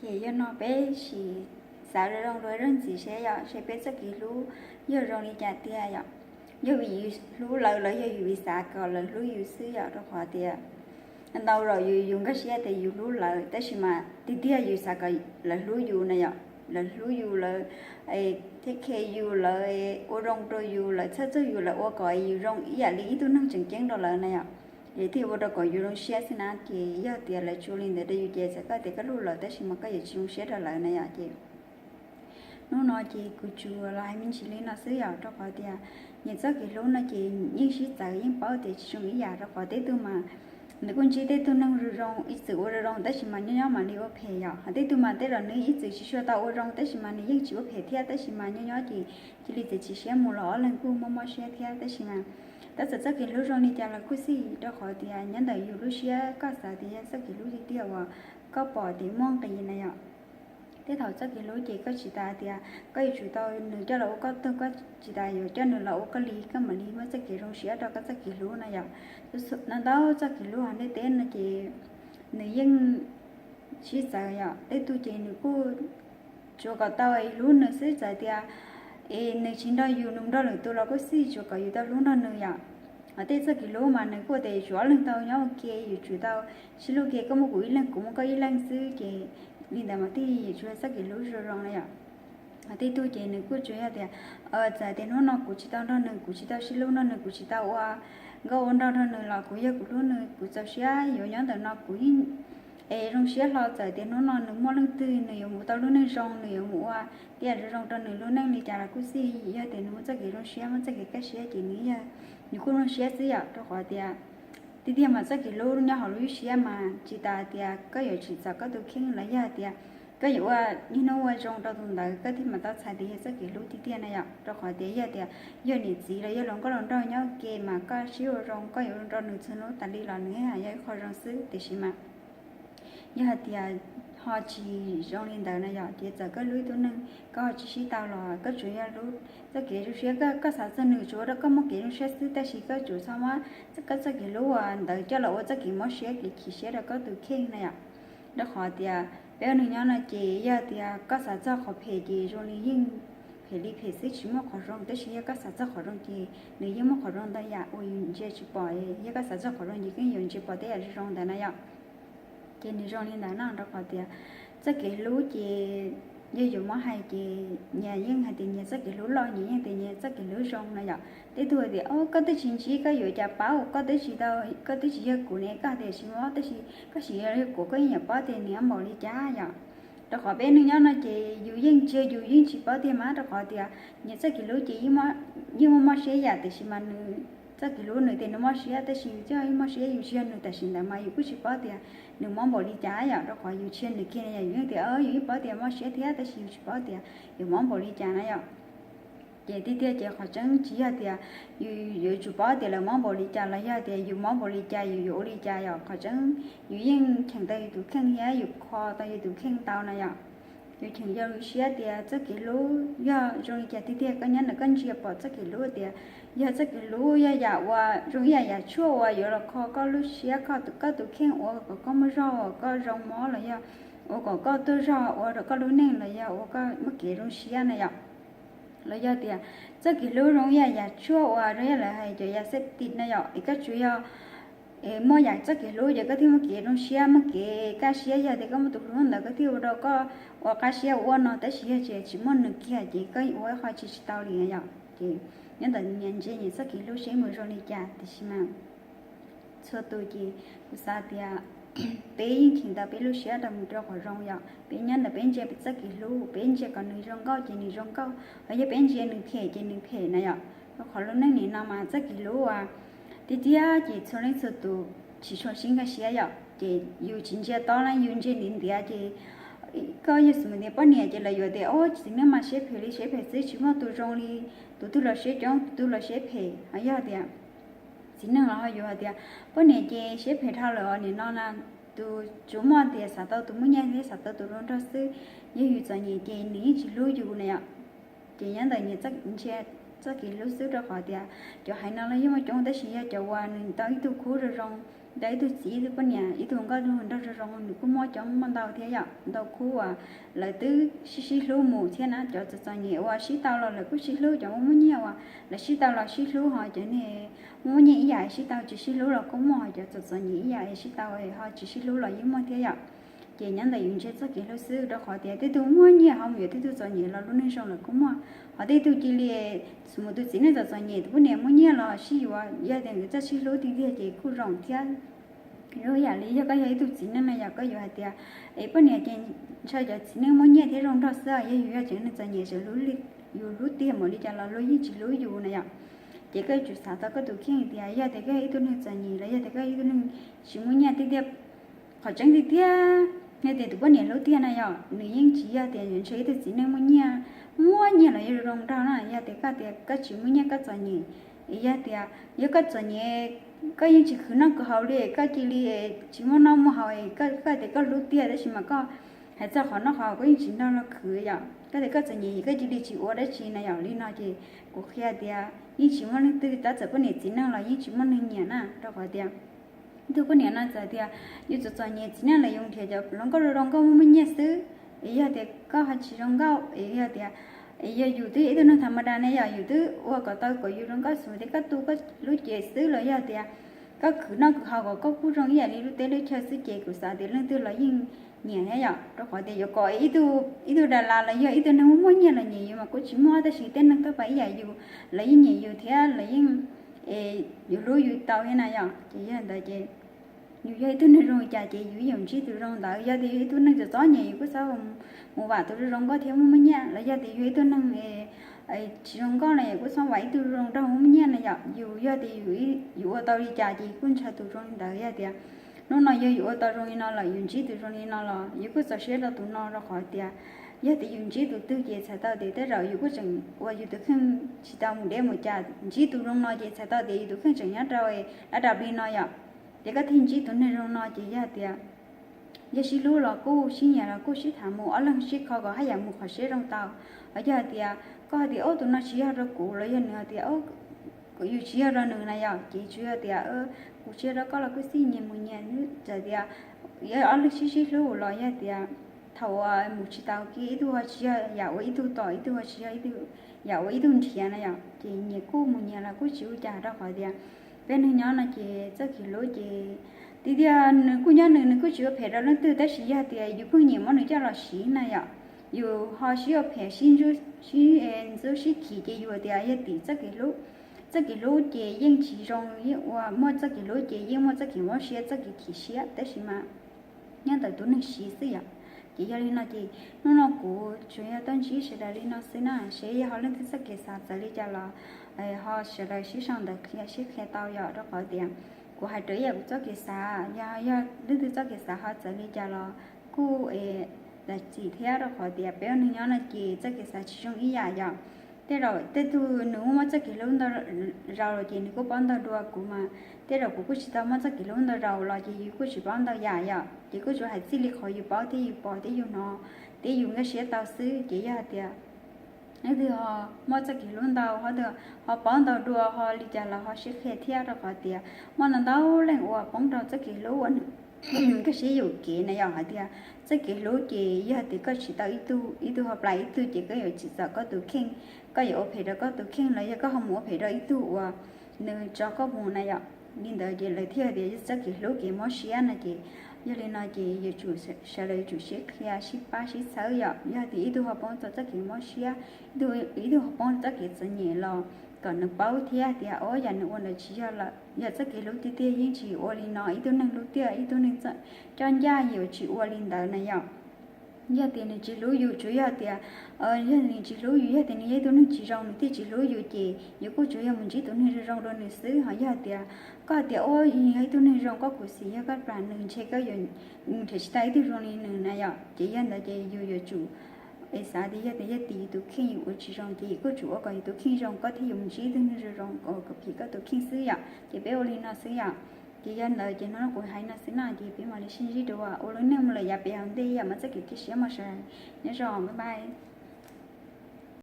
Ces yog no peb sim xav zoo zoo rau zaj ntxiv seb yog, seb peb txoj kev hlub yog zoo li cas tiag yom. Yog vim yus hlub lawv los yog yus vim xav kom lawv hlub yus xwb yom, rau qhov tias ntau zaus yus, yus nkag siab tias yus hlub lawv tab sis mas tiag tiag yus xav kom lawv hlub yus na yom, lawv hlub yus, lawv take care yus, lawv ua zoo rau yus, lawv txhawj txog yus, lawv ua kom yus zoo ib yam li ib tug neeg tseem ceeb rau lawv na yom. Ces thiaj ua rau kom yus zoo siab xwb na. Ces yog tias lawv tsis ua li ntawd rau yus ces txawm koj tias koj hlub lawv tab sis mas koj yuav tsis zoo siab rau lawv na yom. Ces hnub no ces kuv tsuas los hais me ntsis li no xwb yom, rau qhov tias nyias txoj kev hlub no ces yeej sib txawv, yeej paub tias tsis zoo ib yam, rau qhov tej tug mas nws kuj ntsib tej tug neeg zoo zoo ib txwm ua zoo zoo tab sis mas nyob nyob mam li ua phem yom, ho tej tug mas tej zaum nws ib txwm tsis tshua tau ua zoo tab sis mas nws yeej tsis ua phem thiab, tab sis mas nyob nyob ces cia li txiav txim siab mus los ob leeg kuj mob mob siab thiab, tab sis mas tab txawm txoj kev hlub zoo li cas los kuj xij, rau qhov tias nyob ntawm yus lub siab koj xav tias yog txoj kev hlub tiag tiag uas koj pom tias muaj nqis na yom. Tej thaum txoj kev hlub ces koj tsis tas tias koj yuav tsum tau nws coj los ua koj tug, koj tsis tas yuav coj nws los ua koj li koj mam li muaj txoj kev zoo siab rau koj txoj kev hlub na yom. Ntau ntau txoj kev hlub hauv ntiaj teb no ces nws yeej sib txawv yom, tej tug ces nws kuj tsuas kom tau hlub nws xwb, txawm tias es nws tsis nrog yus, nws nrog lwm tus los kuj xij, tsuas kom yus tau hlub nrog nws yom. Ho tej txoj kev hlub mas nws kuj tias yuav tsum ob leeg tau nyob ua ke, yuav tsum tau sib hlub ke, koj muaj kuv ib leeg kuv muaj koj ib leeg xwb, ces li ntawd mas thiaj yuav tsum yog txoj kev hlub zoo zoo na yom. Ho tej tug ces nws kuj tsuas yog tias txawm tias hnub no kuv tsis tau nrog nws, kuv tsis tau sib hlub nrog nws, kuv tsis tau ua nkauj ua nraug nrog nws los kuv yog kuv hlub nws, kuv txaus siab yuav nyob ntawm no, kuv yeej es zoo siab hlo, txawm tias hnub no nws muaj leej twg, nws yuav mus tau lub neej zoo, nws yuav mus ua tej yam zoo zoo rau nws lub neej li cas los kuj xij, yog tias nws muaj txoj kev zoo siab, muaj txoj kev kaj siab ces nws yog, nws kuj zoo siab xwb yom, rau qhov tias tiag tiag mas txoj kev hlub nyob hauv lub siab mas tsis tas tias koj yuav tsim txom koj tus kheej los yog tias koj yuav ua niaj hnub ua zoo rau tus ntawd koj thiaj mam tau txhais tias yog txoj kev hlub tiag tiag na yom, rau qhov tias yog tias yog niam txiv los yog hluas nkauj hluas nraug nyob ua ke mas koj sib ua zoo, koj yuav ua zoo rau nws txhua hnub tas li los nws yeej yog ib qho zoo xwb, tiam sis mas yog hais tias ho tsis zoo li ntawd na yom, ces txawm koj hlub ib tug neeg koj ho tsis sib tau los koj tsuas yog hlub txoj kev zoo siab, koj xav txog nws tsuas ua rau koj muaj kev zoo siab xwb, tab sis koj tsuas txhob muab koj txoj kev hlub uas ntawd coj los ua txoj kev mob siab kev chim siab rau koj tus kheej na yom. Rau qhov tias peb ua neeg nyob no ces yog tias koj xav txog qhov phem ces zoo li yeej phem li phem xwb tsis muaj qhov zoo, tab sis yog koj xav txog qhov zoo ces nws yeej muaj qhov zoo ntau yam uas yus ntsia tsis pom, yog koj xav txog qhov zoo ces koj yuav ntsia pom tej yam zoo zoo ntawd na yom. Ces nws zoo li ntawd no rau qhov tias txoj kev hlub ces yog yuav muab hais ces nyias yeej hais tias nyias txoj kev hlub loj, nyias yeej tias nyias txoj kev hlub zoo no yom. Tej tug hais tias o koj twb tsis ntsib koj yuav cas paub, koj twb tsis tau, koj twb tsis yog kuv ne koj hais tias tsis mob, tab sis koj sim yog kuv koj yeej yuav paub tias nws npaum li cas yom. Rau qhov peb neeg nyob no ces yus yeej ntsia yus yeej tsis paub tiag mas, rau qhov tias nyias txoj kev hlub ces yeej muaj mob siab yam, tiam sis mas nws txoj kev hlub nws tias nws mob siab, tab sis yus coj yeej mob siab, yus tsis yog nws tam sim ntawd mas yus kuj tsis paub tias nws mob npaum li cas yom, rau qhov yus tsis yog nws kiag na yom, yus yeej tias yus yeej paub tias mob siab thiab, tab sis yus tsis paub tias yus mob npaum li cas na yom. Ces tiag tiag ces qhov tseeb tsis yog tias yus yuav tsum paub tias lawv mob npaum li cas los yog tias yus mob npaum li cas yus yuav ua li cas yom, qhov tseeb yus yeej cheem tau yus tus kheej thiab yus kho tau yus tus kheej tau na yom. Yus cheem yus lub siab tias txoj kev hlub yog zoo li cas tiag tiag, koj nyob ntawm koj ntsia pom txoj kev hlub tias yog txoj kev hlub yog yam uas zoo ib yam yam tshuaj uas yuav los kho koj lub siab, kho koj tus kheej, ua kom koj muaj zog, ua koj zoo mob los yog ua kom koj tuaj zog, ua rau koj lub neej los yog ua koj muaj kev zoo siab na yom. Los yog tias txoj kev hlub zoo ib yam yam tshuaj uas zoo ib yam lawv hais cov yam xej tis na yom, es koj tsuas yog muaj yam txoj kev hlub ces koj thiaj muaj kev zoo siab, muaj kev kaj siab, yog tias koj muaj tus hlub ntawd koj thiaj ua rau koj ua qab siab ua no, tab sis yog tias tsis muaj nws kiag ces koj ua ib qho tsis tsis tau li na yom. Ces nyob ntawm nyias ntsia nyias txoj kev hlub seb mus zoo li cas, tiam sis mas txhua tus ces kuv xav tias peb yeej cheem tau peb lub siab rau mus rau qhov zoo yom. Peb nyob ntawm peb ntsia peb txoj kev hlub, peb ntsia kom nws zoo nkauj ces nws zoo nkauj, ho yog peb ntsia nws phem ces nws phem na yom. Rau qhov lub neej nim no mas txoj kev hlub uas tiag tiag ces txhua leej txhua tus tsis tshua sib nkag siab yom. Ces yus tsis ntsia tob na, yus ntsia ntiav ntiav ces koj yog xav mus ntiav poj niam ces lawv yuav tias o txiv neej mas siab phem li siab phem xwb, tsis muaj tus zoo li, tus twg los siab coob, tus twg los siab phem. Ho yog tias txiv neej los ho yuav hais tias poj niam ces siab phem dhau lawm os, nim no na tus tsuas muaj tias xav tau tus muaj nyiaj thiab xav tau tus hluas nraug xwb. Yog yus txom nyem ces nws yeej tsis hlub yus na yom. Ces nyob ntawm nyias ntsia txoj kev hlub xwb, rau qhov tias cov haiv no los yeej muaj coob, tab sis yog cov uas nws tau ib tug khub zoo zoo, Ntawm ib tug txiv ib tug poj niam ib tug hluas nkauj nraug zoo zoo nws kuj muaj coob muaj ntau thiab yom, ntau khub uas lawv twb sib sib hlub mus thiab na. Cov txom txom nyem uas sib tau los lawv kuj sib hlub, cov muaj muaj nyiaj uas lawv sib tau los sib hlub, ho cov niag muaj muaj nyiaj ib yam sib tau, tsis sib hlub los kuj muaj, ho cov txom txom nyem ib yam sib tau ho tsis sib hlub los yeej muaj thiab yom. Ces nyob ntawm yus ntshe txoj kev hlub xwb, rau qhov tias tej tug muaj nyiaj ho mus yuav tej tug txom nyem los lub neej zoo lawm kuj muaj, ho tej tug cia li mus tus txiv neej txom txom nyem tus poj niam muaj nyiaj los sib yuav, yog tias nkawd txawj sib hlub tiag tiag ces kuj zoo thiab. Zoo ib yam li yog koj yog ib tug txiv neej na yom, koj yuav hais tias es poj niam ces ntshe cov txiv neej muaj nyiaj thiab zoo nraug xwb, yog yus yog tsev neeg txom nyem tseem yus hlub tiag npaum li cas los luag yeej tsis hlub yus na yom. Ces koj yuav tsum xav tau koj tus kheej tias yog tias koj yog ib tug neeg txom nyem los yog tias koj yog ib tug neeg tsis muaj nyiaj tiag tiag, qhov tseeb tiag tiag yog tias tus poj niam hlub tiag na yom, nws yeej tsis yog tias ntshe ib tug txiv neej muaj nyiaj, muaj nyiaj los yog zoo nraug na. Yog tias koj tias koj tsis muaj nyiaj koj txom nyem, es yog tias yog koj txom nyem koj yeej tsis khwv noj khwv haus li, koj cia li tsis muaj noj muaj haus, koj tias koj hlub tiag tab sis mas koj hais txog qhov noj qhov haus koj yeej tsis nrog luag khwv yom. Koj tias koj txom nyem koj cia li tsis ua dab tsi na yom. Li no ces kuv qhia tias yeej tsis muaj leej twg, tab txawm poj niam txiv neej los yeej tsis muaj neeg nyiam na, rau qhov tias ib tug poj niam no txawm tias yus txom txom nyem txiv neej los yus nrhiav cov hluas nkauj zoo zoo nkauj muaj muaj nyiaj xwb, es yog tias koj ho tsis zoo nkauj, es yog tias, es yog yus twb yog ib tug neeg tham ma da ne yom, yus twb ua kom tau kom yus zoo nkauj xwb tias koj tu koj lub cev xwb los yog tias koj khwv noj khwv haus kom koj kuj zoo ib yam li lub teb lub chaw xwb ces kuv xav tias leej twg los yeej nyiam thiab yom. Rau qhov tias yuav kom ib tug da las los yog ib tug neeg muaj muaj nyiaj los nyiam yus mas kuj tsis muaj, tab sis tej neeg toj pa ib yam yus los yeej nyiam yus thiab los yeej, es, yus hlub yus tau thiab na yom. Ces yog ntawd ces yus yog ib tug neeg zoo li cas ces yus yuav ntsib tus zoo ntawd. Yog tias yus ib tug neeg txom txom nyem yus kuj txhob mus vam tus zoo zoo nkauj thiab muaj muaj nyiaj, los yog tias yus ib tug neeg tsis zoo nkauj na yus kuj txhob vam ib tug zoo nraug muaj muaj nyiaj na yom. Yus yog tias yus ua tau li cas ces yus kuj ntshaw tus zoo li ntawd. Yog tias hnub no yog yus ua tau zoo li no lawm yus ntsib tus zoo li no los yus kuj txaus siab rau tus no, rau qhov tias yog tias yus ntsib tus twg ces txhais tau tias tej zaum yus kuj tseem ua yus tus kheej tsis tau mus deb mus cas, ntsib tus zoo no ces txhais tau tias yus tus kheej tseem nyob rau dab dab li no yom. Ces koj thiaj ntsib tus neeg zoo no ces yog tias yog sib hlub los kuj sib nyiam los kuj sib tham mus ob leeg sib kho kom haj yam mus qhov siab zoo tau. Ho yog hais tias koj hais tias ub tus no tsis yog rau kuv los yog nws hais tias yus tsis yog rau nws na yom, ces tsuas yog tias kuv tsis yog rau koj los kuj xij nyias mus nyias, txawm tias ob leeg sib sib hlub los yog tias thaum uas mus tsis tau kiag ib tug ho tsis yog yam ua ib tug tos, ib tug ho tsis yog yam ua ib tug nrhiav na yom, ces nyias kuj mus nyias los kuj tsis ua cas, rau qhov tias peb neeg nyob no ces txoj kev hlub ces tiag tiag nws kuj nyob nws, nws kuj tsis ua phem rau leej twg, tab sis yog tias yus pheej nyiam muab nws coj los siv na yom, yus ho sib ua phem sib ntxub sib khi ces yus tias yog tim txoj kev hlub. Txoj kev hlub ces yeej tsis zoo, yeej ua muaj txoj kev hlub ces yeej muaj txoj kev mob siab txoj kev chim siab, tab sis mas nyob ntawm tus neeg siv xwb yom. Ces yog li no ces hnub no kuv tsuas yog tuaj ntsib sawv daws li no xwb na, seb yog ho leej twg txoj kev xav txawv li cas los ho sawv daws sib sau ntawv qhia sib qhia tau yom, rau qhov tias kuv hais raws ib yam kuv txoj kev xav, yog yog leej twg txoj kev xav ho txawv li cas los kuj zam txim thiab, rau qhov tias peb ua neeg nyob no ces txoj kev xav tsis zoo ib yam yom. Tej zaum tej tug nws muaj muaj txoj kev hlub ntau zaus los ces nws kuj paub ntau dua kuv mas, tej zaum kuv kuj tsis tau muaj txoj kev hlub ntau zaus los ces yus kuj tsis paub ntau yam yom, ces kuj tsuas hais txij li qhov yus paub thiab yus pom thiab yus hnov thiab yus nkag siab tau xwb. Ces yog hais tias leej twg ho muaj txoj kev hlub ntau, ho paub ntau dua ho li cas los ho sib qhia thiab, rau qhov tias muaj ntau ntau leej uas poob rau txoj kev hlub uas nws nkag siab yuam kev na yom. Hais tias txoj kev hlub ces yog hais tias koj tsis tau ib tug, ib tug ho plam ib tug ces koj yuav tsim txom koj tus kheej, koj yuav ua phem rau koj tus kheej los yog koj ho mus ua phem rau ib tug uas nws tso koj mus na yom. Li ntawd ces lawv thiaj tias txoj kev hlub kev mob siab no ces, yog li no ces yuav tsum sawv daws yuav tsum sib qhia sib pab sib txhawb yom. Yog tias ib tug ho poob txoj kev mob siab, ib tug ho poob txoj kev txom nyem los kom nws paub thiab tias o yam nws ua ntawd tsis yog lawm, yog txoj kev hlub tiag tiag yeej tsis ua li no, ib tug neeg hlub tiag ib tug neeg coj ncaj yuav tsis ua li ntawd na yom. Yog tias nws tsis hlub yus, tsuas yog tias, yog nws tsis hlub yus, yog tias nws yog ib tug neeg tsis zoo nws thiaj tsis hlub yus ces yus kuj tsuas yog mus ntsib tus neeg zoo zoo dua nws xwb. Ho yog tias koj hais tias o yus yog ib tug neeg zoo, koj khuv xim yog koj plam nws ntshe koj yuav nrhiav tsis tau ib tug zoo li nws na yom. Ces yog ntawd ces yus yuav tsum es xav tias yog tias yog tim yus tus kheej yus ua tsis zoo ces yus kuj tsum ua kom yus tus kheej zoo koj thiaj yuav mus ntsib ib tug neeg zoo zoo kom phim koj tus kheej xwb yom. Ces peb ua li no xwb yom. Ces yog ntawd ces hnub no kuv hais no xwb na ces peb mam li sib ntsib dua ua lub neej mus lawm yav pem hauv ntej yom, muaj txoj kev cia siab mos sawv, nyob zoo, bye bye.